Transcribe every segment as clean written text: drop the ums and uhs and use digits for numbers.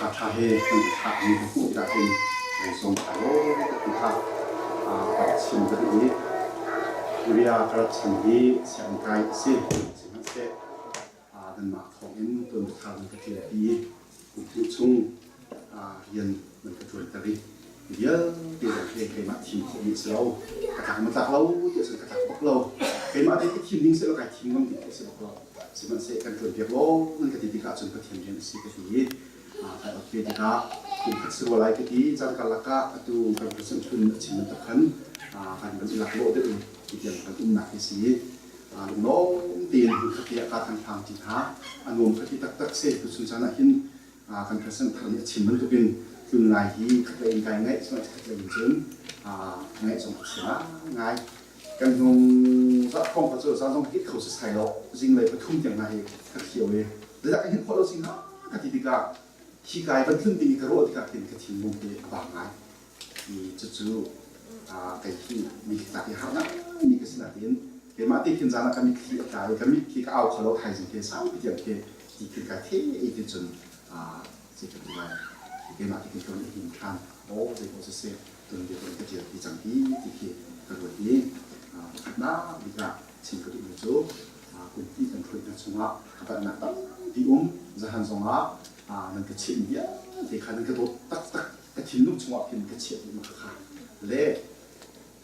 ṭhaṭha he kan i thlahmi ka hmuh tikah hin kai sawm thai law ka ti kha ka rak chim ka duh i Korea ka rat chan hi sianginn kai a si. Sihmanhseh nanmah thawngin tuanbiathar nan ka ṭialpi i kum hnih chung rian nan ka ṭuanter i vialte zong hi keimah thim khawhmi a si lo. Ka tlak maw tlak lo ti ahcun ka tlak bak lo. Keimah te ka thim ding seh law kai thim ngam ding khi a si bak lo. Sihmanhseh kan ṭuanpiak law nan ka ti tikah cun Pathian rian a si ka ti i kai ot ve tikah kum khat si rua lai ka ti. Caan karlak ah atu kan president hlun a chim bantuk khan kan van i laklawh deuh in hi tiang kan umnak hi si i lunglawm tein hmunkhat te ah kaa kan hlang ṭi hna. A nuam ka ti taktak si. Tuchun caan ah hin kan president thar nih a chim bantukin tlun lai hi khatlei in kai ngaih cun khatlei in cun ngaih zong a si ngai. Kan hnung zah kong kha cu zan zong hit kho sasai lo zinglei pathum tiang hna hi ka thio i zeidah ka hit khawh lo si hnga ka ti tikah hi kai van tlun ding i ka ruah tikah khin ka thinlung hi a vang ngai. I cucu kei hi mi tlak i harnak mi ka si nain keimah te khin zan ah ka mitthli a tla i ka mitthli ka au kho lo thaizing khi saupi tiang khi ti khin kai the i ti cun zei ka ti lai keimah te khin tuan i him ṭhan aw zei ko siseh tun bia ka ṭial ti cang hi ti khi ka ruat i pakhatnak bik ah chim ka duhmi cu kum hnih kan hruai hna chungah ka palhnak tampi um zahan zongah nan ka chimh vialte kha nan ka dawt taktak ka thinlung chungah khin ka chiah dih ma kha le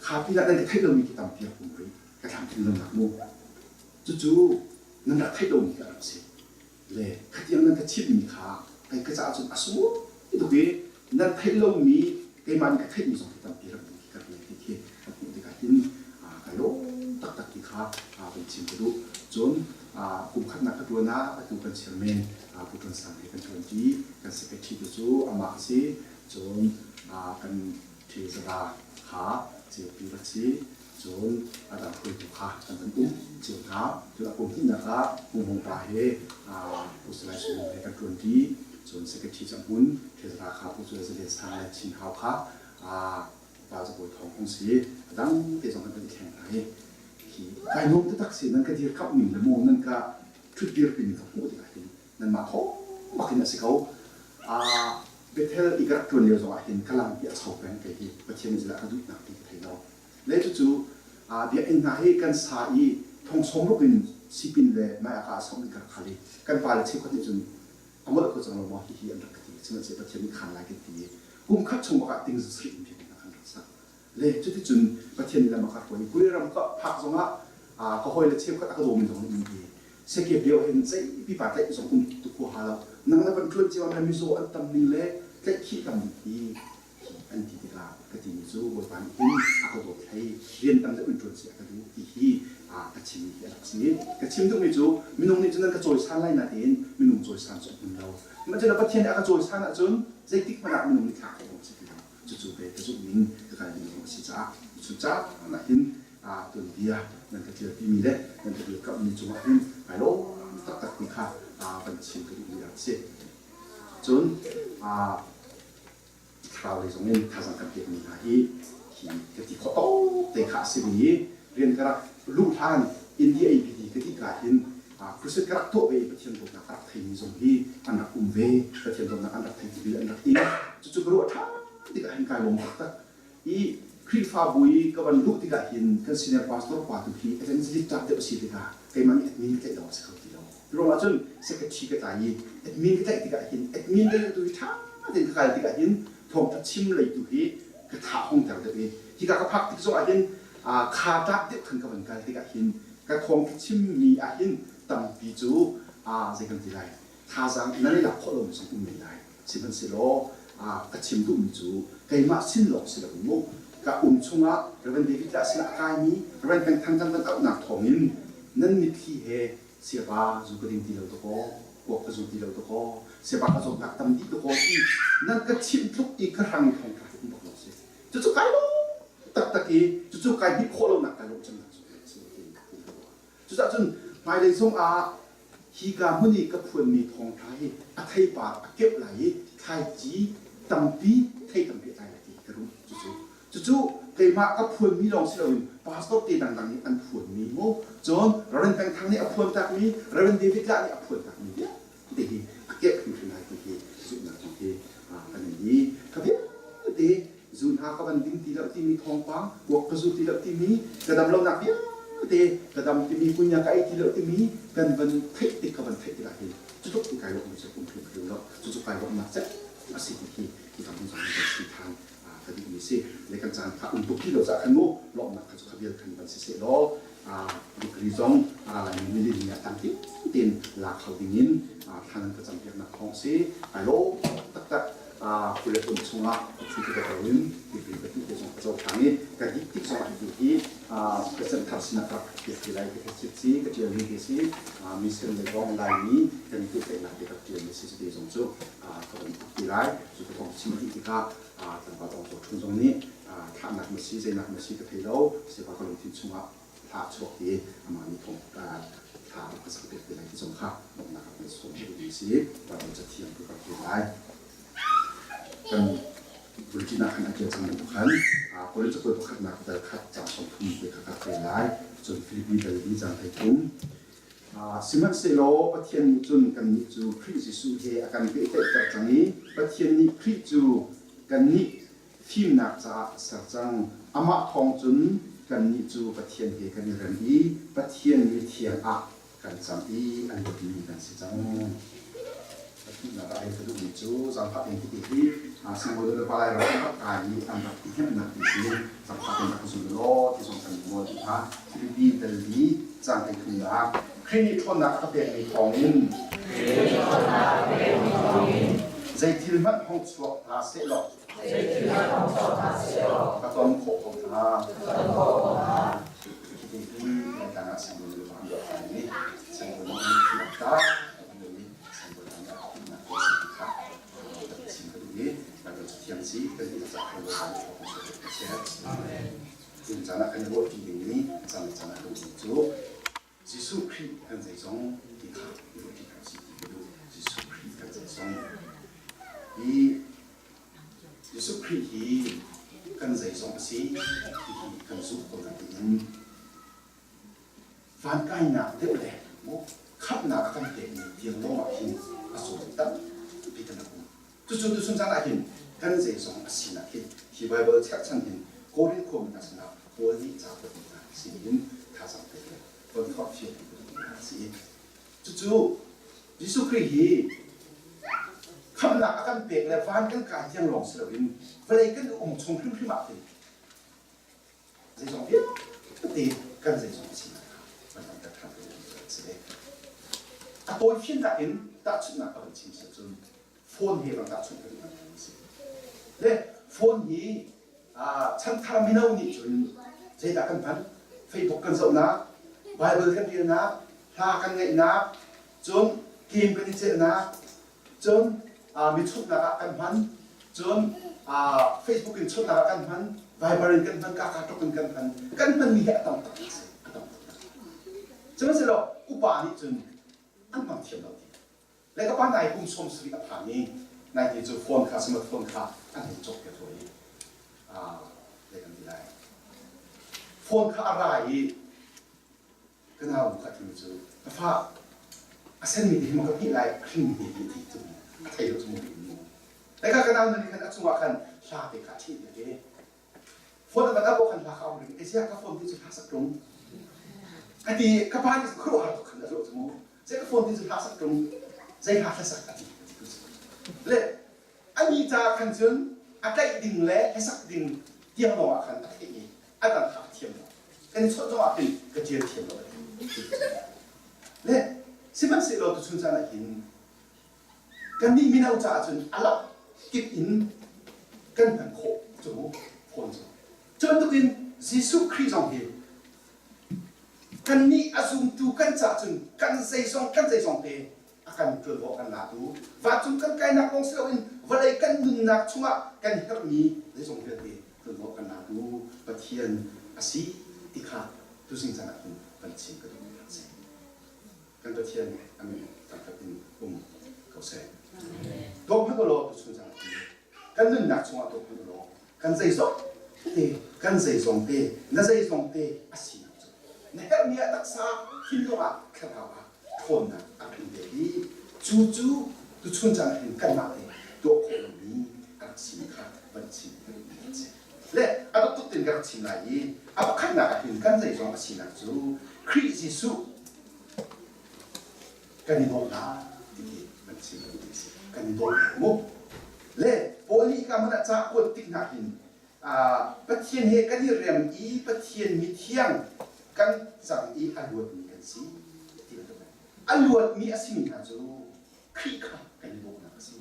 kha pinah nan ka theih lomi khi tampi rak um rih ka thlam thinlungnak mu cucu nan rak theih lomi ka rak si le khatiang nan ka chimhmi kha kei ka caah cun a sung tuk i nan theih lomi keimah nih ka theihmi zong hi tampi rak um khi ka rel ti khi ka hmuh tikah hin ka lawm taktak ti kha kan chim ka duh. Cun kum khatnak ka ṭuan ah atu kan chairman Pu Ṭuan Sang he kan ṭuanṭi. Kan secretary tu cu amah a si. Cun kan treasurer kha Ceupi rak si. Cun a dang hruaitu kha kan van um cio hna. Cun a kum hnihnak ah Pu Hmung Pa he Pu Salai Sung he kan ṭuanṭi. Cun secretary cu a hmun, treasurer kha Pu Cuai Zalian Sang le Chin Hau kha pa cabuai thawng hung si. A dang te zong kan i thleng hna hi. Hi kai nuam taktak si nan ka dirkamh ning le maw nan ka ṭhutdirpi ning ka hmuh tikah hin nanmah thawng bak in a si ko. Bethel i ka rak ṭuan lio zongah hin ka lam hi a cho peng kei hi Pathian nih zeidah a ka duhnak ti ka thei lo. Le cucu biakinn hna hi kan sa i thong sawmruk in sipin le maiaka a sawm in ka rak hal i kan pale cheukhat nih cun a molh ko cang lo maw hihi an rak ka ti. Sihmanhsehlaw Pathian nih khaan lai kan ti i kum khat chung bak ah ting sarih in biakinn ah kan rak sak. Le cuticun Pathian nih lam a ka hruai. Kuri ram ka phak zongah ka hawile cheukhat a ka dawmi zong nih an ti. Sekep lio hin zei pipa tlaih zong um tuk huaha lo. Nang na van ṭuan cio ah mizaw an tam ning le tlaihkhih tam ning hi an ti tikah ka timi cu Bawipa nih hin a ka dawt hlei rian tam deuh in ṭuan seh a ka duh ti hi ka chimmi hi a rak si. Ka chim duhmi cu minung nih cun nan ka cawisan lai nain minung cawisan cu a hmun lo. Sihmanhsehlaw Pathian nih a ka cawisan ahcun zeitik hmanh ah minung nih thlak khawh a si ti lo. Cucu kei ka zumh ning ka kal ning zong a si caah cu caan ah hin tuanbia nan ka ṭialpimi le nan ka dirkamhmi cungah hin kai lawm taktak ti kha van chim ka duhmi a si. Cun thlarau lei zong in thazaang kan pekmi hna hi hi ka ti khawh tawk te kha a si i rian ka rak luh hlan India ABD ka ti ka hin crusade ka rak tuah ve i Pathian dawtnak ka rak theimi zong hi an rak um ve Pathian dawtnak an rak thei ti an rak ti cucu ka ruah ṭhan tikah hin kai lawm taktak i Khrihfabu i ka van luh tikah hin kan senior pastor pa tu khi evangelist ṭap deuh a si tikah keimah nih admin ka tlaih lo a si kho ti lo ruangah cun secretary ka tlai i admin ka tlaih tikah hin admin lei tu hi ṭha tein ka kal tikah hin thawngṭha chim lei tu hi ka tha hong ter deuh i hika ka phak tik zongah hin kha ṭap deuh khan ka van kal tikah hin ka thawngṭha chimmi ah hin tampi cu zei kan ti lai thazaang nan i lak khawh lomi zong um men lai sihmanhsehlaw ka chim duhmi cu keimah sin lawng si loin mu ka um chungah Reverend David lah sinah a kaimi Reverend Peng Thang kan van auhnak thawngin nan mitthli he siapa zu ka ding ti lo dakaw kuak ka zu ti lo dakaw siapa ka zawtnak tam dih dakaw ti nan ka chimh tluk i ka hrang thawngṭha hi um bak lo si cucu kai lawm taktak i cucu kai hnih khawh lonak kai lawm cemnak cu si cucaah cun hmailei zong ah hika hmun i ka phuanmi thawngṭha hi a theipar a keuh lai i thlaici tampi thei tampi a tlai lai ti ka ruh cucu cucu keimah ka phuanmi lawng si loin pastor te dangdang nih an phuanmi mu cun Reverend Peng Thang nih a phuan takmi Reverend David Lah nih a phuan takmi vialte hi a keuh hrimhrim lai ti hi zumhnak zong hi. timi thawngpang, kuak ka zu ti lo timi, ka dam lonak vialte ka dam timi, kunya ka ei ti lo timi kan van theih tik ka van theih tikah hin cu tluk ti kai lawmhmi cu um hrimhrim lo. Cucu kai lawmhnak cem a si ti hi hi ka hmun zong kan si than ka duhmi si. Le kan caan kha um tuk ti lo caah khan mu lawmhnak kha cu kha vial khan van si seh law degree zong a ra laimi nilin ni ah tlamtling tein lak kho dingin thla nan ka campiaknak thawng si. Ai lawm taktak. Kule kum chungah thu ti ko in degree ka tuh te zong ka cohlang i ka dih tik zong ah hi hi president thar sinah ka rak piak ti lai ti ka chit si ka ṭialmi te si mission le zong Laimi kan i pehtlaihnak te ka ṭialmi si cuti zong cu ka van uk ti lai. Cu ka kong chim dih tikah tlangval Aung Zaw Ṭhung zong nih thlahnak ma si zeinak ma si ka thei lo sipa ka lungthin chungah thla a chuak i amah nih thong thla rak ka sak piak ti lai ti zong kha bawmhnak a kan sawm duhmi si. Baibal cathiang ka rak rel lai. Kan bulletin ah khan a ṭial cang bantuk khan Korin cakuat pakhatnak dal khat caang 30 te kha ka rak rel lai. Cun Filipi dal li caang 13. Sihmanhsehlaw Pathian nih cun kannih cu Khrih Jesuh he a kan pehtlaihter cang i Pathian nih Khrih cu kannih fimnak caah a ser cang. Amah thawng cun kannih cu Pathian he kan i rem i Pathian mithiang ah kan cang i an dawtmi kan si cang. Pathumnak ah hei ka duhmi cu zaangfah tein tete hi siangbawi le palai ram an rak kai i an rak i hnemhnak ti si zaangfah tein rak zul law ti zong kan nawl ti hna. Filipi dal li caang 33 Khrih nih ṭhawnnak a ka pekmi thawngin zei thil hmanh hong chuak hna sehlaw ka ton khawh ko hna. Hi tlang ah siangbawi le an rak kai i siangbawi nih an thi ta an i siangbawi nih a thihnak te si ti kha kan chim ka duh i Baibal Cathiang si kan ti cah kho lo kan chuak kan chuak ka si. Cun caan ah kan i ruahpi dingmi caan le caan ah kan cu Jesuh Khrih kan zeizong ti kha i ruahpi hna usih ti ka duh. Jesuh Khrih kan zeizong. Hi Jesuh Khrih hi kan zeizong a si ti hi kan zumh ko nain van kainak deuh le khamhnak a kan pekmi tiang lawng ah hin a sullam tampi kan rak um. Cucu tuchun caan ah hin kan zeizong a sinak hi hi Baibal cherhchan hin Korin khuami hna sinah Paul nih ca kuatmi hna sinin thazaang pek le von forhfial ti hna a si. Cucu Jesuh Khrih hi khamhnak a kan pek le van kan kai tiang lawng si loin vawlei kan um chung hrimhrim ah hin zeizong vialte kan zeizong sinak kha van langhter ṭhan ve a si ve. A tawifiannak in tahchunhnak ka van chim si ahcun phone he van tahchunh ka duh a si. Le phone hi chanthar mino nih cun zeidah kan hman? Facebook kan zohnak, Bible kan relnak, hla kan ngaihnak, cun game kan i celhnak, cun mi chunhnak ah kan hman, cun Facebook in chunhnak ah kan hman, Viber in kan hman, kaka tuk in kan hman. Kan hmanmi hi a tam tak a si. A tam tak. Sihmanhsehlaw upa nih cun an hmang thiam lo ti. Le ka pa nai kum 70 a phan i nai ti cu phone kha smartphone kha an hei cawk piak rua i zei kan ti lai. Phone kha a ra i ka nau ka timi cu ka fa a senmi te hi maw ka hmih lai a hringmi te hi ti cu a thei lo cu mu mu. Le ka ka nau nih khan a chungah khan hla te kha a ṭhih piak i phone a van up khan hla kha a um ring ziah ka phone ti cu hla sak ṭung a ti ka pa nih khuaruahhar tuk khan a zoh cu mu zei ka phone ti cu hla sak ṭung zei hla hla sak a ti le ani ca khan cun a tlaih ding le hlasak ding tiang lawng ah khan a theih i a dang kha a thiam lo kan i chawnh zong ah khin ka ṭial thiam lo a ti le sihmanhsehlaw tuchun caan ah hin Kannih mino caah cun a lak kip in kan hman khawh cu phone cu. Cu bantukin Jesuh Khrih zong hi kannih a zumtu kan caah cun kan zeizong kan zeizong te a kan ṭuanvo a kan latu vancung kan kainak lawng si loin vawlei kan nunnak chungah kan herhmi zeizong vialte ṭuanvo a kan latu Pathian a si ti kha tuzing caan ah hin van chim ka duhmi a si. Kan Pathian a min thangṭhat in um ko seh. Tuak hmanh ulaw tuchun caan ah kan nunnak chungah tuak hmanh ulaw kan zeizong te kan zeizong te na zeizong te a sinak cu na herhmi ah taksa thinlung ah thlarau ah ṭhawnnak a kan pek i cu cu tuchun caan ah hin kanmah te tuah khawh lomi a rak si kha van chim ka duhmi a si. Le a dot tuk tin. ka rak chim lai i a pakhatnak ah hin kan zeizong a sinak cu Khrih Jesuh kan i dawhnak ti hi kan chim duhmi a si. Kan i dawhnak mu. Le Paul nih hika hmun ah ca a kuat tik hna hin Pathian he kan i rem i Pathian mithiang kan cang i a luatmi kan si ti bantuk a luatmi a simi hna cu Khrih kha kan i dawhnak a si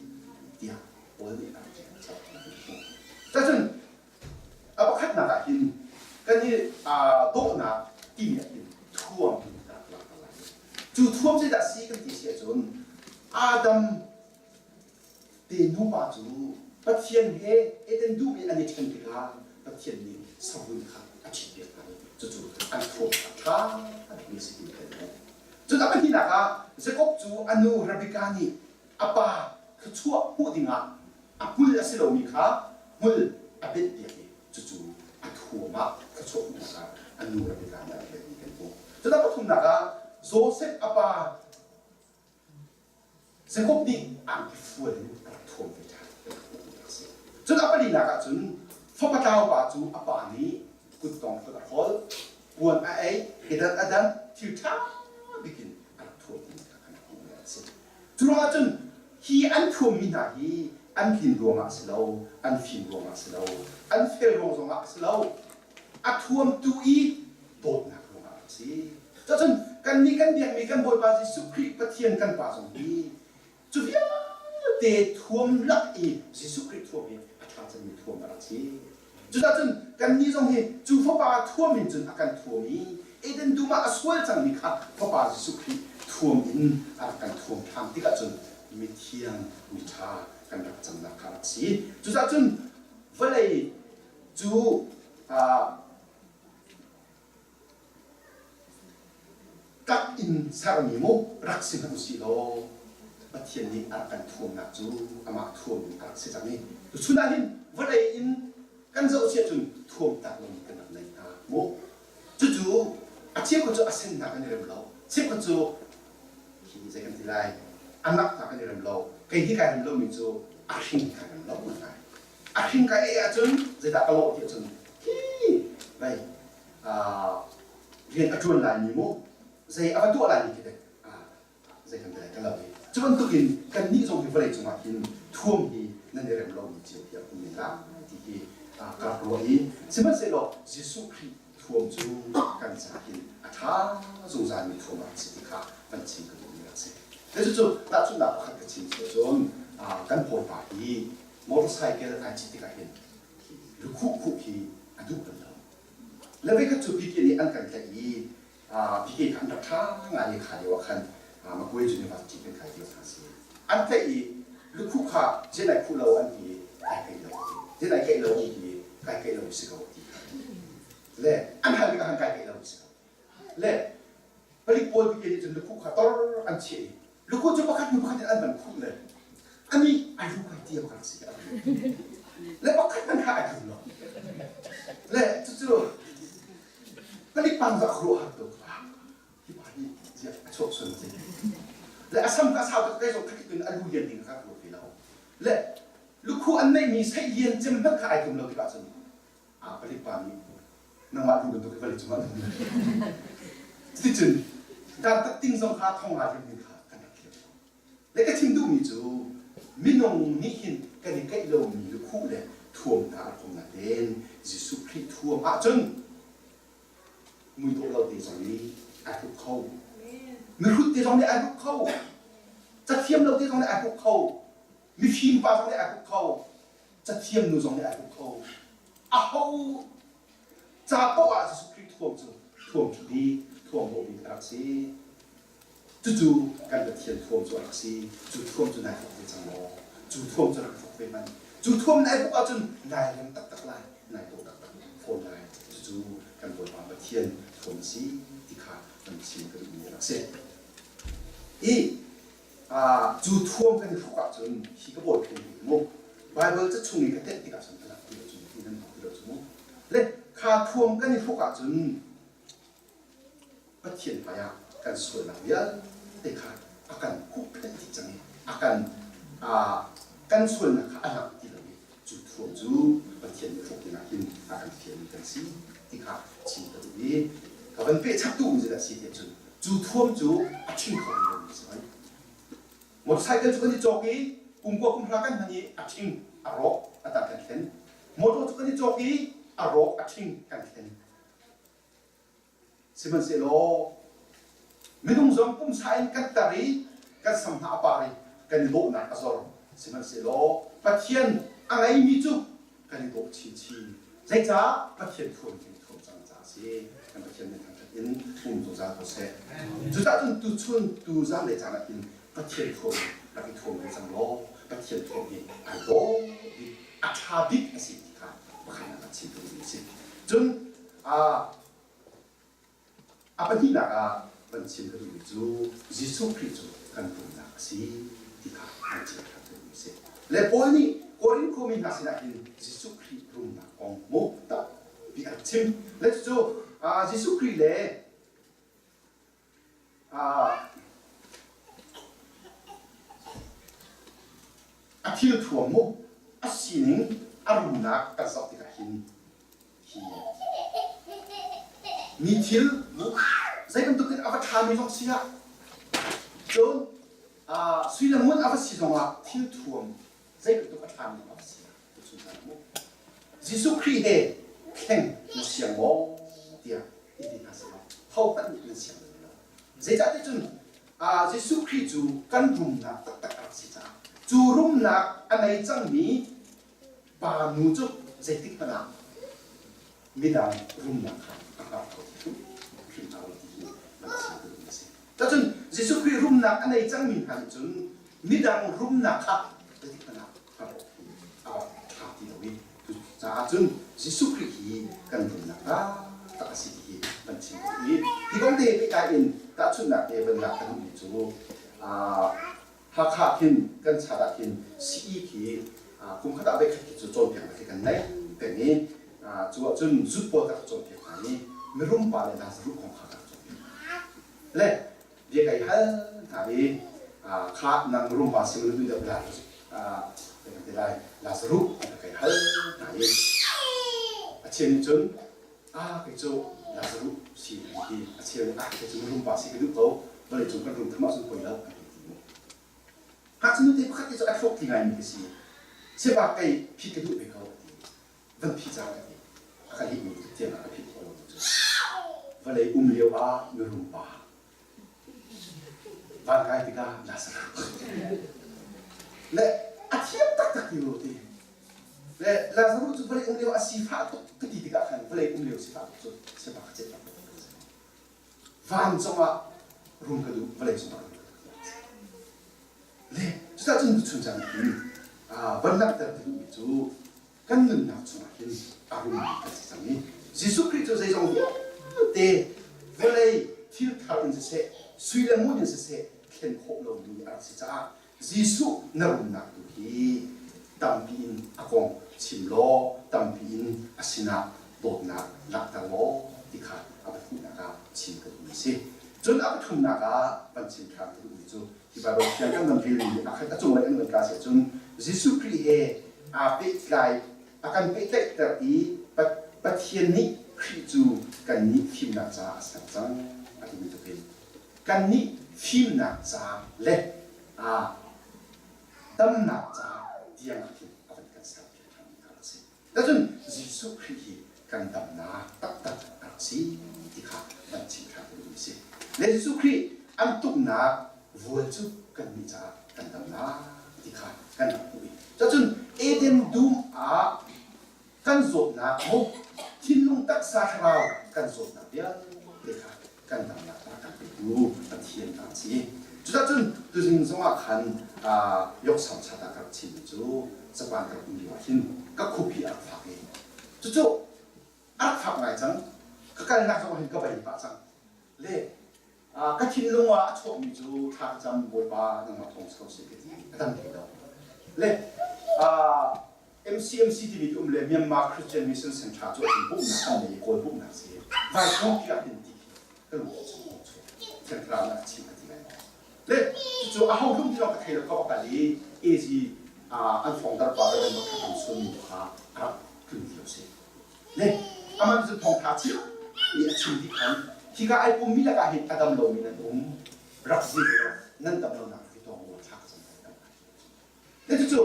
tiah Paul nih a rak ṭial. Cacun a pakhatnak ah hin kan i dawhnak timi ah hin thuam in kan rak langhter lai. Cu thuam zeidah si kan ti si ahcun Adam te nupa cu Pathian he Eden dum i an i ṭhen tikah Pathian nih savun kha a ṭhitpiak hna i cucu an thuam kha ṭha bikmi a si ti kan hmuh. Cun a pahnihnak ah Jakob cu a nu Rebekah nih a pa thluachuah hmuh dingah a hmul a si lomi kha hmul a benhpiak i cucu a thuam ah thluachuah hmuhnak ah a nu Rebekah nih a rak benhmi kan hmuh. Cun a pathumnak ah Josef a pa Jakob nih angki fual in a rak thuam ve ṭhan kan rak hmuhmi a si. Cun a palinak ah cun fapa tlau pa cu a pa nih kuttong hlut a hrawl, puan a ei, kedan a dan, thil ṭha bik in a rak thuam timi kha kan rak hmuhmi a si. Cu ruangah cun hi an thuammi hna hi an tlin ruangah a si lo, an fim ruangah a si lo, an fel ruang zongah a si lo, a thuamtu i dawtnak ruangah a si. Cucun kannih kan biakmi kan Bawipa Jesuh Khrih Pathian kan Pa zong hi cu vialte thuam lak i Jesuh Khrih thuam hi a ṭha cemmi thuam a rak si. Cucaah cun kannih zong hi cu Fapa thuam in cun a kan thuam i Eden dum ah a sual cangmi kha Fapa Jesuh Khrih thuam in a rak kan thuam ṭhan tikah cun mithiang miṭha kan rak cannak kha a rak si. Cucaah cun vawlei cu tak in sermi mu rak si hmanh usih law Pathian nih a rak kan thuamnak cu amah thuam in a rak si cang i tuchun ah hin vawlei in kan zoh si ahcun thuam tak lomi kan rak nei hna mu. Cucu a cheukhat cu a sennak kan i rem lo, cheukhat cu hi zei kan ti lai, a nak hna kan i rem lo. Kei hi kai rem lomi cu a hring kai rem lo ngai. A hring kai ei ahcun zeidah ka lawh ti ahcun hi vei rian a ṭuan laimi mu zei a va tuah laimi khi dek zei kan ti lai ka lo i cu bantukin kannih zong hi vawlei cungah hin thuam hi nan i rem lomi cio hi a um men lai ti hi ka rak ruah i sihmanhsehlaw Jesuh Khrih thuam cu kan ca hin a ṭha zungzalmi thuam a rak si ti kha van chim ka duhmi a rak si. Cucu tahchunhnak pakhat ka chim cun kan hawipa hi motorcycle ai cit tikah hin lukhuh khuh hi a duh bal lo. Le voikhat cu PK nih an kan tlaih i PK kha an rak ṭha ngai i kha lio ah khan Magwe University kan kai lio kha a si. An tlaih i lukhuh kha zen ai khuh lo an ti i kai keih lo ti. Zen ai keih lo an ti i kai keih lo si ko ti kha. Le an hal tikah khan kai keih lo si ko. Le palik pawl PK nih cun lukhuh kha tor an chiah i lukhuh cu pakhat hnu pakhat in an van khuh le ani ai ru kai ti a rak si le pakhat hmanh kha ai tlum lo. Le cucu palik pang cu a khuaruah har tuk. Hi pa hi ziah a chuak sual si. Le a sam ka sau tuk kei zong khatik in a lu lian ding kha ka ruat ve lo. Le lukhuh an neihmi sei lian cem hmanh kha ai tlum lo tikah cun a palik pa nih nangmah lu bantuk hi vawlei cungah an um. Cuticun dantat ding zong kha thong nga lim ding kha kan rak thiam lo. Le ka chim duhmi cu minung nih hin kan i keih lomi lukhuh le thuam hna a rak um nain Jesuh Khrih thuam ahcun muidawh lo te zong nih ai hruk kho. Mihrut te zong nih ai hruk kho. Cathiam lo te zong nih ai hruk kho. Mifim pa zong nih ai hruk kho. Cathiam nu zong nih ai hruk kho. Aho ca paoh ah Jesuh Khrih thuam cu thuam ṭha bik, thuam dawh bik a rak si. Cucu kan Pathian thuam cu a rak si. Cu thuam cu nai hruk ve cang maw? Cu thuam cu rak hruk ve hmanh. Cu thuam nai hruk ahcun nai rem taktak lai, nai dawh taktak fawn lai. Cucu kan Bawipa Pathian thuam a si ti kha kan chim ka duhmi a rak si. I cu thuam kan i hruk ahcun hi ka bawi phung hi mu Bible ca chung i ka tenh tikah cun ka lak ti lo cu hi nan hmu ti lo cu mu. Le kha thuam kan i hruk ahcun Pathian hmaiah kan sualnak vialte kha a kan huhphenh dih cang i a kan kan sualnak kha a lang ti lo i cu thuam cu Pathian nih hruk dingah hin a kan fialmi kan si ti kha chim ka duh i ka van pehchap duhmi cu dah si tiah cun cu thuam cu a ṭhing kho lomi a si hoi. Motorcycle cu kan i cawk i kum kua kum hra kan hman i a ṭhing a rawk a tah kan thlen. Motor cu kan i cawk i a rawk a ṭhing kan thlen. Sihmanhsehlaw minung zong pumsa in kan tar i kan sam hna a par i kan i dawhnak a zor. Sihmanhsehlaw Pathian a ngeimi cu kan i dawh chinchin. Zeicah? Pathian thuam kan i thuam cang caah a si. Kan Pathian nih thangṭhat in um zungzal ko seh. Cucaah cun tuchun tuzan le caan ah hin Pathian thuam rak i thuam ve cang law Pathian thuam hi ai dawh bik, a ṭha bik a si ti kha pakhatnak ah chim ka duhmi a si. Cun A pahnihnak ah van chim ka duhmi cu Jesuh Khrih cu kan rumnak a si ti kha van chim ṭhan ka duhmi a si. Le Paul nih Korin khuami hna sinah hin Jesuh Khrih rumnak kong mu tampi a rak chim. Le cucu Jesuh Khrih le A thilthuam mu a sining a rumnak kan zoh tikah hin hi mi thil zei bantuk in a va ṭhami zong si ah cun sui le ngun a va si zongah thilthuam zei bantuk a ṭhami zong a va si ah tuchun caan mu Jesuh Khrih he thleng na siang maw tiah i ti hna seh law hohmanh nih nan siang bal lo. Zeicahtiah cun Jesuh Khrih cu kan rumnak taktak a rak si caah cu rumnak a nei cangmi pa nu cu zeitik hmanh ah midang rumnak kha a hngar kho ti hrim hrim hna lo ti hi van chim ka duhmi a si. Cun Jesuh Khrih rumnak a nei cangmi hna nih cun midang rumnak kha zeitik hmanh ah hngar awk hi a rak ṭha ti lo i cucaah cun Jesuh Khrih hi kan rumnak taktak a si ti hi van chim ka duh i hi kong te pehtlai in tahchunhnak te van lak ka duhmi cu Hakha khin kan chan ah khin sii khi kum khat ah voikhat khi cu cawnpiaknak khi kan nei peng i cu ahcun zut pawl ka rak cawnpiak hna i mirum pa le Lazarus kong kha ka rak cawnpiak hna. Le bia kai hal hna i kha nang mirum pa si maw na duh deuh Lazarus kan ti lai Lazarus an ka kai hal hna i a cheu nih cun ah kei cu Lazarus si an ti a cheu nih ah kei cu mirum pa si ka duh ko vawlei cung kan rum tham ahcun poi lo an ti ti mu ngakchia nute pakhat te cu a thluak ti ngaimi ka si siapa kei phit ka duh ve ko a ti van phi cang a ti a ka lihmi tiang ah ka phit khawh lo cu vawlei um lio ah mirum pa Van kai tikah Lazarus le a thiam taktak ti lo ti. Le Lazarus cu vawlei um lio a sifah tuk ka ti tikah khan vawlei um lio sifah tuk cu sifah ka chet tak Van cungah rum ka duh vawlei cungah rum ka duh. Le cucah cun tuchun caan hin van langhter ka duhmi cu kan nunnak chungah hin a rummi kan si cang i Jesuh Khrih cu zeizong vialte vawlei thil thar in siseh sui le ngun in siseh thlen khawh lomi a rak si caah Jesuh na rumnak tu hi tampi in a kong chim law tampi in a sinah dawtnak langhter law ti kha a pahnihnak ah chim ka duhmi a si. Cun a pathumnak ah van chim ṭhan ka duhmi cu Hi Baibal Thiang kan van relmi a khat a cunglei an van ka si ahcun Jesuh Khrih he aa pehtlai a kan pehtlaihter i Pathian nih Khrih cu kannih fimnak caah a ser cang a ti bantukin kannih fimnak ca le aa damnak ca tiang ah khin a van kan serpiak ṭhanmi kha a si. Cun Jesuh Khrih hi kan damnak taktak a rak si ti kha van chim ṭhan ka duhmi a si. Le Jesuh Khrih an tuknak vual cu kannih caah kan damnak ti kha kan rak hmuh i cun Eden dum ah kan zawtnak mu thinlung taksa thlarau kan zawtnak vialte kha kan damnak a kan petu Pathian kan si. Cucacun tuzing zongah khan Yoksam chat ah ka rak chimmi cu Japan ka rak um lio ah hin ka khupi a rak fak i cucu a rak fak ngai cang. Ka kalnak zong hin ka bai pah cang. Le ka thinlung ah a chuakmi cu thla ka cam Bawipa nangmah thawng si ko seh ka ti a dam hlei lo. Le MCMC timi ti um le Myanmar Christian Mission Center cu a pumhnak an nei i Kawl pumhnak si. Vai thawng tiah hin ti khi ka lu a chung a chuak. Thiang Thlarau nih a chim ka ti lai maw? Le cucu a ho hlum ti lawng ka thei lo ka va kal i AG an founder pa Reverend Dr. Tam Sun nu kha a rak tlun lio si. Le amah cu thawngtha chim mi a chim dih khan hika ai pummi lakah hin a dam lomi nan um rak zir law nan dam lonak hi tawng u thla ka cam lai dam lai. Le cucu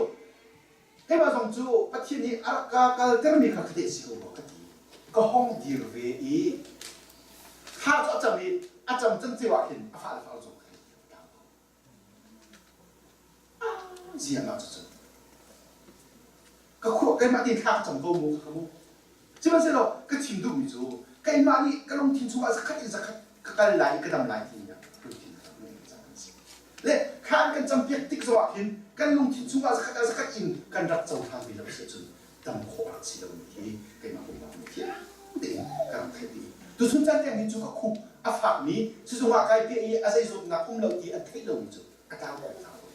keimah zong cu Pathian nih a rak ka kaltermi kha ka teh si ko rua ka ti. Ka hong dir ve i thla cu a cam i a cam can ceu ah khin a fa le fa zong ka Ziang ah cucu ka khua keimah tein thla ka cam ko mu ka mu. Sihmanhsehlaw ka chim duhmi cu keimah nih ka lungthin chungah zakhat in zakhat ka kal lai i ka dam lai ti lungthin ka rak ngeih cang an si. Le thla an kan campiak tik zongah khin kan lungthin chungah zakhat ah zakhat in kan rak cohlan ve lo si ahcun dam khawh rak si lomi hi keimah pumpak nih fiang tein ka rak theih i tuchun caan tiang hi cu ka khup a fakmi sizung ah kai piah i a zei zawtnak um lo ti an theih lomi cu a tlau ko tlau ko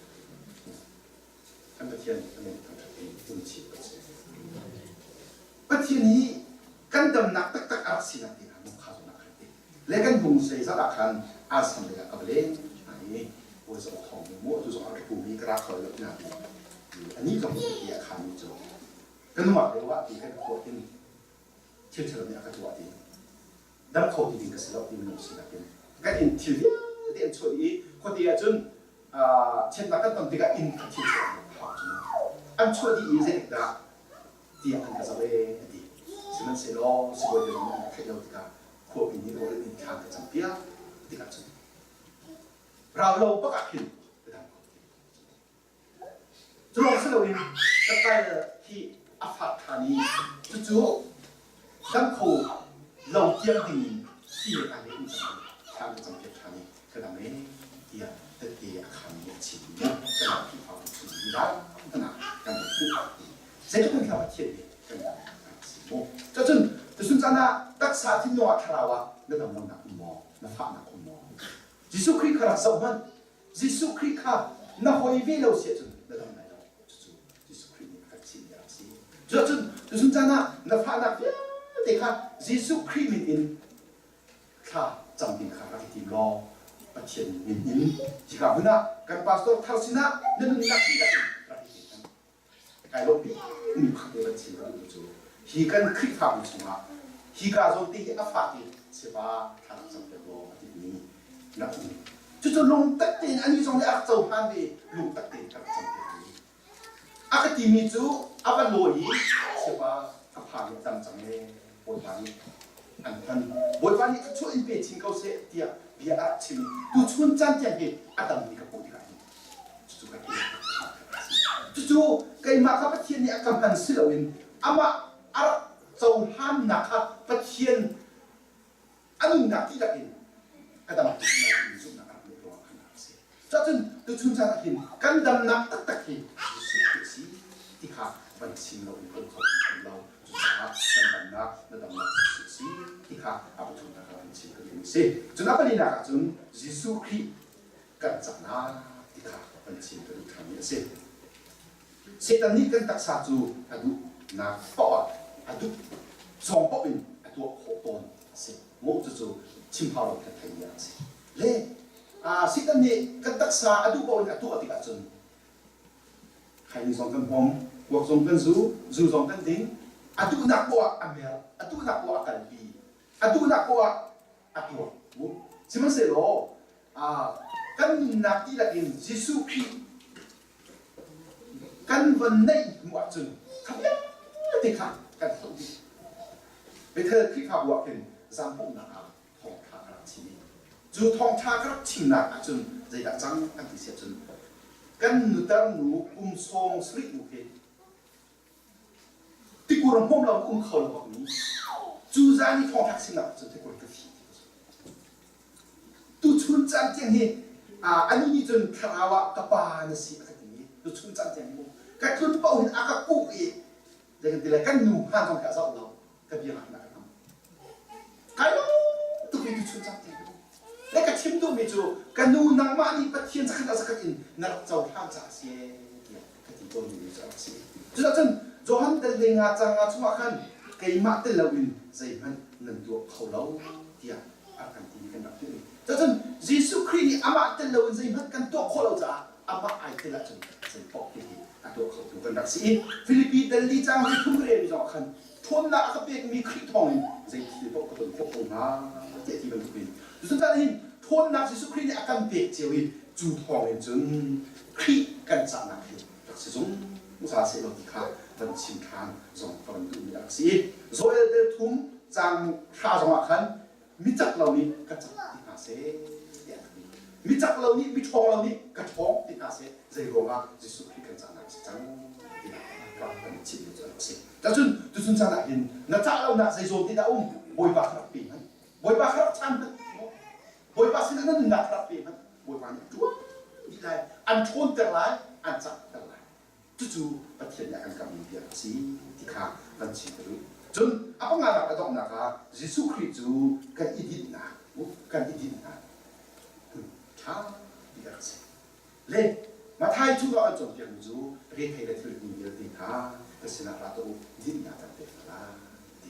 kan Pathian a min thangṭhat in um chih ko seh. Pathian hi kan damnak taktak a rak sinak ti hna mong kha zawn ah khan ti le kan hung sei zat ah khan aan sam lei ah ka va leng hna i bawi za thawng mu atu zong ah ka pum i ka ra kho lo tina ti anih zong nih a khan mi cu ka nungak lio ah ti kan khua in thil ṭhalo nih a ka tuah ti dam kho ti ding ka si lo ti minung sinak in kan in thil vialte an chuah i khuate ah cun chiatnak kan ton tikah inn kha thil chuah hau cu an chuah dih i zeitik dah tiah an ka zoh ee a ti sihmanhsehlaw sibawi te zong nih an ka theih lo tikah khuapi nih rawl in thla ka cam piak tikah cun rau lo bak ah khin ka dam ko Cu lawng si loin ka kal hi a fak ṭhan i cucu dam kho lo tiang dingin si le kai in cang thla ka campiak ṭhan i ka dam ee tiah tette a khaanmi a chim i kan Khrihfabu chung i dai hmanh ah kan rak hmuh zeitluk in thla Pathian nih kan dam a si mu. Cucun tuchun caan ah taksa thinlung ah thlarau ah na dam lonak um maw na fahnak um maw Jesuh Khrih kha rak zoh hmanh Jesuh Khrih kha na hoi ve lo si ahcun na dam lai lo. Cucu Jesuh Khrih nih a kan chimmi a rak si. Cuahcun tuchun caan ah na fahnak vialte kha Jesuh Khrih min in thla cam ding kha rak i tim law Pathian min in hika hmun ah kan pastor thar sinah na nunnak dihlak in rak i pe Kai lawm bikmi pakhat te van chim ka duhmi cu hi kan Khrihfabu chungah hika zawn te hi a fak i siva thla rak cam piak law a timi rak um. Cucu lungtak tein anih zong nih a rak cohlan ve lungtak tein ka rak cam piak ve. A ka timi cu a va lawi i siva ka pha nih a dam cang ee Bawipa nih an hman. Bawipa nih thluachuah in pe chin ko seh tiah bia a rak chim i tuchun caan tiang hi a dammi ka hmuh tikah hin Cucu ka ti. Cucu keimah kha Pathian nih a ka hman si loin amah a rak cohlannak kha Pathian a nunnak dihlak in ka dam timi zumhnak a rak ngeih ruangah khan a rak si. Cuahcun tuchun caan ah hin kan damnak taktak hi Jesuh Khrih a si ti kha van chim lo in kan kho ti lo. Cucaah kan damnak na damnak Jesuh a si ti kha a pathumnak ah van chim ka duhmi a si. Cun a palinak ah cun Jesuh Khrih kan caknak ti kha kan chim ka duh ṭhanmi a si. Satan nih kan taksa cu a duhnak paoh ah a duh zawng paoh in a tuah khawh tawn a si. Mu cucu chim hau lo kan theihmi a si. Le Satan nih kan taksa a duh paoh in a tuah tikah cun khaini zong kan hmong, kuak zong kan zu, zu zong kan ding, a duhnak paoh ah a mer, a duhnak paoh ah a kalpi, a duhnak paoh ah a tuah. Sihmanhsehlaw kan nunnak dihlak in Jesuh Khrih kan von neih hnu ahcun kha vialte kha kan hloh dih. Bethel Khrihfabu ah khin zampumhnak ah thawngṭha ka rak chim i cu thawngṭha ka rak chimnak ahcun zeidah cang kan ti si ahcun kan nutar nu kum sawng sarih nu khi Tikur hmawm lo um kho lo bakmi cu zan i thawngṭha chimnak cun tikur ka thi ti ka zumh. Tuchun caan tiang hi anih nih cun thlarau ah ka pa na si a ka ti i tuchun caan tiang hi mu ka tlun paoh hin a ka kuh i zei kan ti lai kan nu hmaan zong khi a zoh lo ka biang ah hin a ka hnam. Kai lawm tuk i tuchun caan tiang hi Le ka chim duhmi cu ka nu nangmah nih Pathian zakhat ah zakhat in na rak cohlan caah a si tiah ka ti tawnmi cu a rak si. Cucun Johan dal le nga cang nga chungah khan keimah tel loin zeihmanh nan tuah kho lo tiah a kan ti kan rak hmuh. Cucun Jesuh Khrih nih amah tel loin zeihmanh kan tuah khawh lo caah amah ai tel ahcun zei paoh hi a tuah khotu kan rak si i Filipi dal li cang hi thum relmi zongah khan. Ṭhawnnak a ka pekmi Khrih thawngin zei thil paoh ka ton khawh ko hnga tiah ti bantukin. Cucun hin ṭhawnnak Jesuh Khrih nih a kan pek cio i cu thawngin cun Khrih kan cahnak hi rak si zungzal sehlaw ti kha van chim ṭhan zong ka van duhmi a rak si. Joel del thum caang hra zongah khan micak lo nih ka cak ti hna seh tiah a ti. Micak lo nih miṭhawng lo nih ka ṭhawng ti hna seh zei ruangah Jesuh Khrih kan cahnak a si cang tiah rak kan i chimhmi cu a rak si. Cun tuchun caan ah hin na cah lonak zei zawn te dah um Bawipa kha rak pe hmanh. Bawipa kha rak chaan hmanh. Bawipa sinah na nunnak kha rak pe hmanh. Bawipa nih a ṭuan dih lai, an ṭhawnter lai, an cahter lai. Cucu Pathian nih a kan kammi bia a si ti kha van chim ka duh. Cun a panganak a donghnak ah Jesuh Khrih cu kan i dinhnak, kan i dinhnak hmun ṭha bik a rak si. Le Matthai cu ah an cawnpiakmi cu rethei le thilri vialte hna ka sinah ra tuah u, dinhnak kan pek hna lai ti.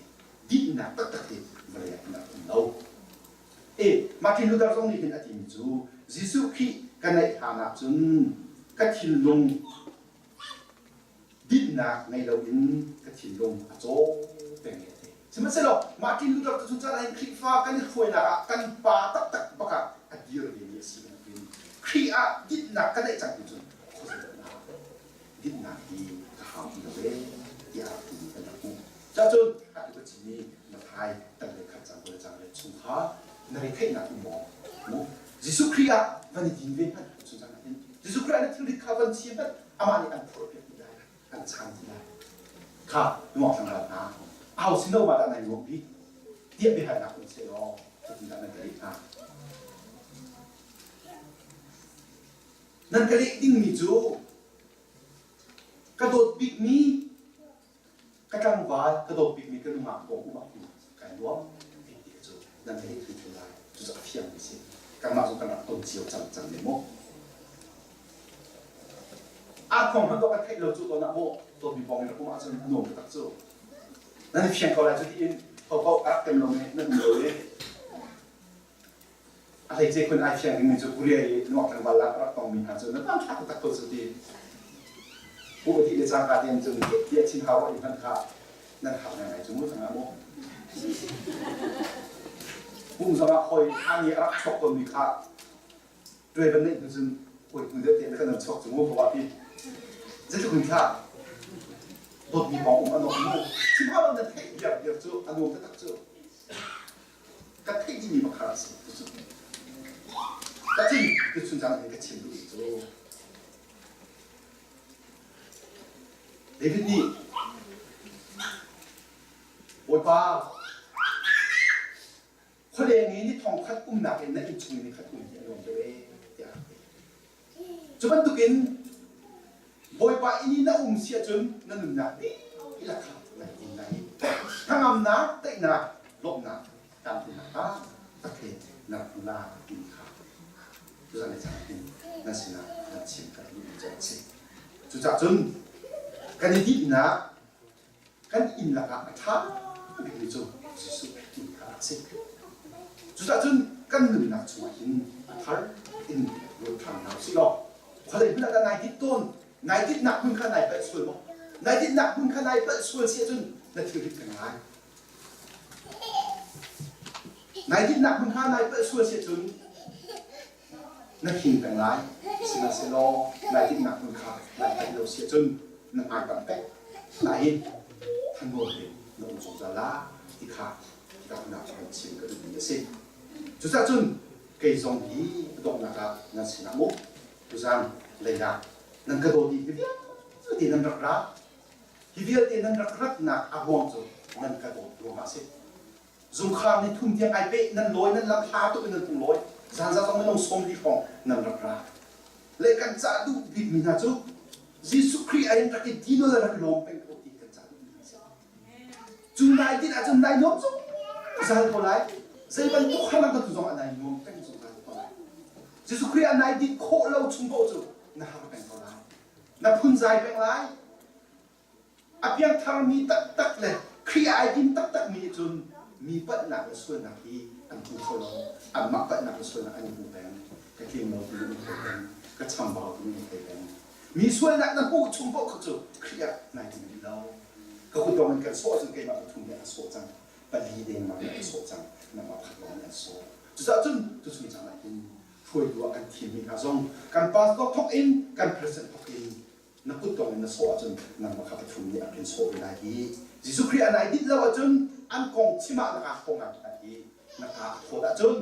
Dinhnak taktak hi vawlei ah hin a um lo. E Martin Luther zong nih hin a timi cu Jesuh Khrih ka neih hlan ah cun ka thinlung dinnak ngei loin ka thinlung a caw peng a ti. Sihmanhsehlaw Martin Luther cu caan ah hin Khrihfa kan i hruainak ah kan pa taktak bak ah a dir vemi a si bantukin Khrih ah dinnak ka neih cang tu cun khuazei dinnak hi ka hau ti lo ee tiah a timi kan rak hmuh. Cacun atu ka chimmi Mathai tan le khat cang le cang le chung kha na retheihnak um maw? Mu Jesuh Khrih ah van i din ve hmanh chung cang hin Jesuh Khrih ah na thilrit kha van chia hmanh amah nih an phurh piak dih lai an chan dih lai kha nuang thlang ral hna aho sin lo ma dah nai nuam bik tiah biahalnak um seh law cutin dah nan ka leh hna nan ka leh dingmi cu ka dawt bikmi ka tlangval ka dawt bikmi ka nungak pawng um ah hin kai nuam ti ti cu nan theih hrimhrim lai cucu a fiangmi si kanmah zong kan rak ton cio cang cang ne mu a kong hmanh kan theih lo cu tawn ah maw dawtmi pawng in rak um ahcun a nuam taktak cu nan i fiang ko lai cu tiin hopaoh a rak tem lo mi nan um lo i A hleice khun ai fiang dingmi cu Korea i nuak tlangval lak a rak tongmi hna cu nan van thlak taktak ko cu ti. Pu a dih le cangka tein cun tiah chin hau i hmanh kha nan har ngaingai cu mu cangah mu. Pum zongah hawi ani a rak chuak tawnmi kha tuai van neih hnu cun hawi hnu deuh te kan chuak cu mu ka ti. Zeitluk in thla dawtmi pawng um a nuam mu. Sihmanhsehlaw na theih biak biak cu a nuam taktak cu. Ka theih dihmi pakhat a si cucu. Ka cin tuchun caan hin ka chim duhmi cu David nih Bawipa khualeng i ni thong khat umnak in na inn chung i ni khat um hi a nuam deuh ee tiah a rak ti. Cu bantukin Bawipa inn i na um si ahcun na nunnak dihlak kha na din lai i hnangamnak, daihnak, lawmhnak, tlamtlinnak taktak he na rak hmu lai timi kha tuzan le caan hin nan sinah nan chim ka duhmi cu a si. Cucaah cun kan i dihnak kan inn lakah a ṭha bikmi cu Jesuh inn kha a si. Cucaah cun kan nunnak chungah hin a thar in ruat ṭhan hna usih law khualei hmun ah dah nai dit tawn nai ditnak hmun kha nai palh sual maw nai ditnak hmun kha nai palh sual si ahcun na thilrit peng lai nai ditnak hmun kha nai palh sual si ahcun na hing peng lai sihmanhsehlaw nai tinhnak hmun kha nai theih lo si ahcun na hmaipanh pek lai i thannawl in na um zungzal la ti kha hika hmun ah kan chim ka duhmi a si cucaah cun kei zong hi a donghnak ah nan sinah mu tuzan lei ah nan ka dawt i hi vialte nan rak ra hi vialte nan rak ratnak a ruang cu nan ka dawt ruangah a si Zungkhar ni thum tiang ai peh nan lawi nan lam hla tuk in nan tung lawi zanza zong minung 40 hrawng nan rak ra le kan cah duh bikmi hna cu Jesuh Khrih ai rak i dino le rak i lawm peng ko ti kan cah duhmi hna si cu nai tin ahcun nai nuam zungzal ko lai zei bantuk harnak na tu zong ah nai nuam peng zungzal ko lai Jesuh Khrih ah nai dit khawh lo chung paoh cu na har peng ko lai na phunzai peng lai A piangtharmi taktak le Khrih ai din taktakmi nih cun mi palhnak le sualnak hi an hmu kho lo. Anmah palhnak le sualnak an i hmu peng. Ka tling lo timi an thei peng. Ka chambau timi an thei peng. Mi sualnak na hmuh chung paoh kha cu Khrih ah nai din rih lo. Ka kutdong in kan sawh ahcun keimah pathum nih an sawh cang. Pali dengmang nih an sawh cang. Nangmah pakhat lawng nih an sawh. Cucaah cun tuchun caan ah hin hruaitu ah kan thimmi hna zong kan pastor thawk in kan president thawk in na kutdong in na sawh ahcun nangmah kha pathum nih an rin sawh ve lai hi. Jesuh Khrih an ai dit lo ahcun an kong chim ah na kaa thawh ngai lai hi. Na kaa a thawt ahcun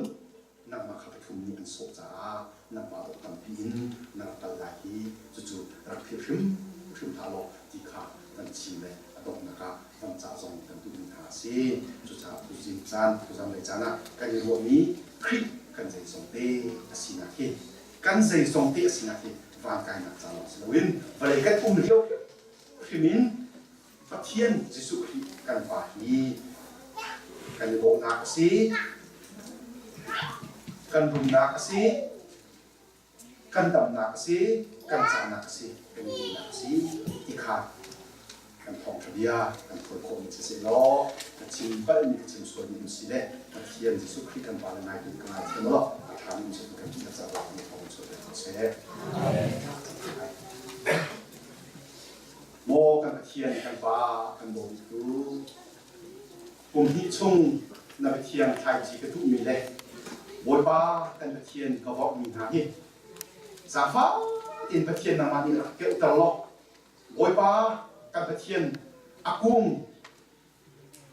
nangmah kha pathum nih an sawh caah nangmah dawt tampi in na rak kal lai hi cucu rak philh hrimhrim hlah law ti kha kan chim le a donghnak ah van cah zong kan duhmi hna a si. Cucaah tuzing caan, tuzanlei caan ah kan i ruahmi Khrih kan zeizong te a sinak hi kan zeizong te a sinak hi van kainak ca lawng si loin vawlei kan um lio hrim in Pathian Jesuh Khrih kan Pa hi kan i dawhnak a si, kan rumnak a si, kan damnak a si, kan cahnak a si, kan i duhnak a si ti kha kan thawngṭha bia kan phuan khawhmi siseh law ka chim palhmi ka chim sualmi um si le Pathian Jesuh Khrih kan Pa le ngaitu ka ngaithiam law a ṭhami um seh kan kan caah kan thawng chuah ko seh. Maw kan Pathian kan Pa kan dawtu kum hnih chung na Pathian thlaici ka duhmi le Bawipa kan Pathian ka vorhmi hna hi zaangfah tein Pathian nangmah nih rak keuhter law Bawipa kan Pathian a kung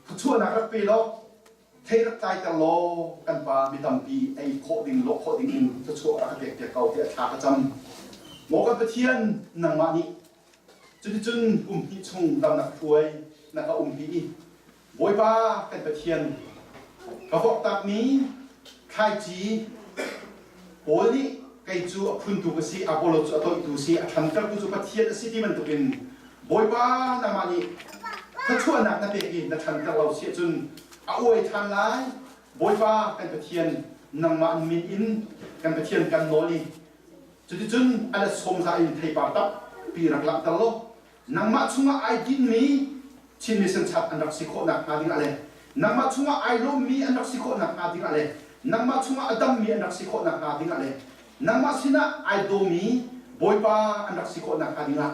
Thluachuahnak rak pe law thei rak tlaiter law kan pa mi tampi ei khawh ding lawh khawh ding in thluachuah rak ka pek piak ko tiah thla ka cam. Maw kan Pathian nangmah nih cuticun kum hnih chung lam na ka hruai na ka umpi i Bawipa kan Pathian ka vorhtakmi thlaici Paul nih kei cu a phuntu ka si Apollo cu a toihtu si a ṭhantertu cu Pathian a si ti bantukin Bawipa nangmah nih thluachuahnak na pek i na ṭhanter lo si ahcun a uai ṭhan lai. Bawipa kan Pathian nangmah min in kan Pathian kan nawl i cuticun a let sawmza in theipar tampi rak langhter law nangmah chungah ai tinmi Chin Mission Church an rak si khawhnak hnga dingah le nangmah chungah ai lawmmi an rak si khawhnak hnga dingah le nangmah chungah a dammi an rak si khawhnak hnga dingah le nangmah sinah ai dawmi Bawipa an rak si khawhnak hnga dingah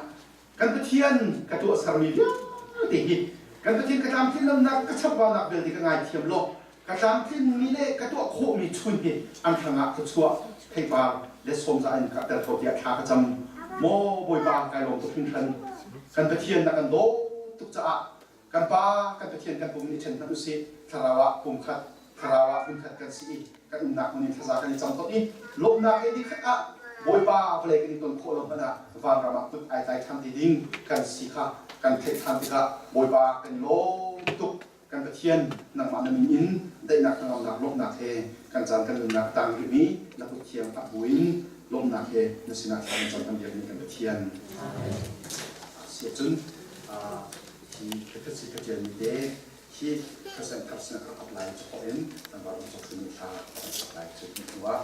Kan Pathian ka tuahsermi vialte hi kan Pathian ka tlamtlin lonak ka chambaunak vialte ka ngaithiam law ka tlamtlinmi le ka tuah khawhmi chun hi an hrangah thluachuah theipar le sawmza in ka tel kho tiah thla ka cam. Maw Bawipa kai lawm tuk hringhran. Kan Pathian na kan dawt tuk caah Kan Pa, kan Pathian kan pum nih ṭhen hmanh usih, thlarau ah pumkhat, thlarau ah hmunkhat kan si i kan umnak hmun in thlaza kan i cam ton i lawmhnak he nikhat ah Bawipa vawlei kan i ton khawh lo hmanh ah vanram ah kut ai tlai ṭhan te ding kan si kha kan theih ṭhan tikah Bawipa kan i lawm tuk. Kan Pathian, nangmah na min in daihnak hnangamnak lawmhnak he kan caan kan nunnak a tang rihmi na kut thiang a bu in lawmhnak he na sinah thla kan cam kan biakmi kan Pathian. Si ahcun hi khatkhat ka ṭialmi te hi percent thar sinah ka rak apply cu in kan ram cawk thla kan apply cu hnu ah.